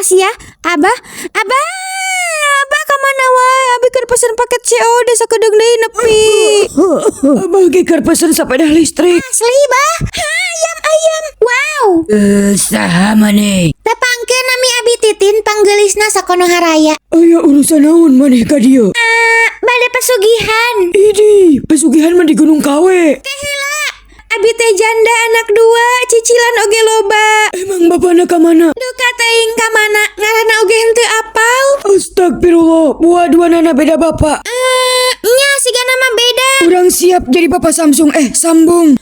Makasih ya, Abah. Abah, Abah ka mana wae? Abi keur pesen paket COD sakedeung deui nepi. Abah ge keur pesen sepeda listrik. Asli, Bah. Ayam ayam. Wow. Eh, saha maneh? Tepangkeun, nami Abi Titin, panggeulisna sa Konoha Raya. Aya urusan naon maneh ka dieu? Eh, bade pesugihan. Idi, pesugihan mah di Gunung Kawe. Heula. Abi teh janda anak dua, cicilan oge loba. Emang bapakna ka mana? Duka teuing ka mana, ngaranna oge henteu apal. Astagfirullah, buah dua nana beda bapak. Eh, nya sigana mah beda. Urang siap jadi bapak Samsung, eh, sambung.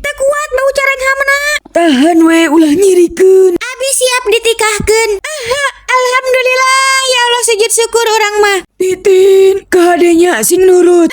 Teu kuat bau carenghamna. Tahan we, ulah nyirikeun. Abi siap ditikahkeun. Ah, alhamdulillah, ya Allah, sujud syukur urang mah. Titin, kahadenya sing nurut.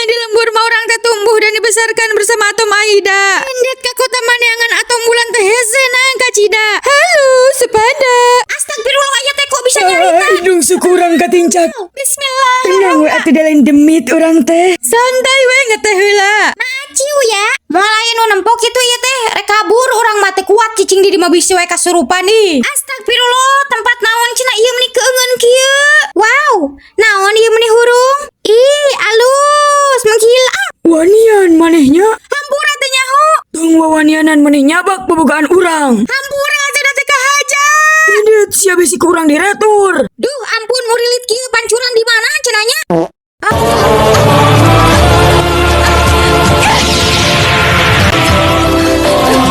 Di lembur mah urang teh tumbuh dan dibesarkan bersama Atom Aida. Endet ka kota maneangan atom bulan teh hese nang kacida. Halo, sepada. Astagfirullah, aya teh kok bisa nyarita. Ah, hidung suku urang katincak. Bismillah. Tenang we atuh, lain demit urang teh. Santai we, ngeteh heula. Maciu ya. Moal aya nu nempok kitu ieu teh? Rek kabur urang mah teu kuat cicing di mah, bisi wae kasurupan nih. Astagfirullah, tempat naon cenah ieu meni keungeun kieu? Wow, naon ieu meni hurung? Ih, alus, menggila. Wanian manehnya. Hampura, teu nyaho. Tong wawanianan, maneh nyabak bobogaan urang. Hampura atuh, da teu kahaja. Endet sia, bisi ku urang diretur. Duh, ampun, murilit kieu, pancuran di mana cenah nya?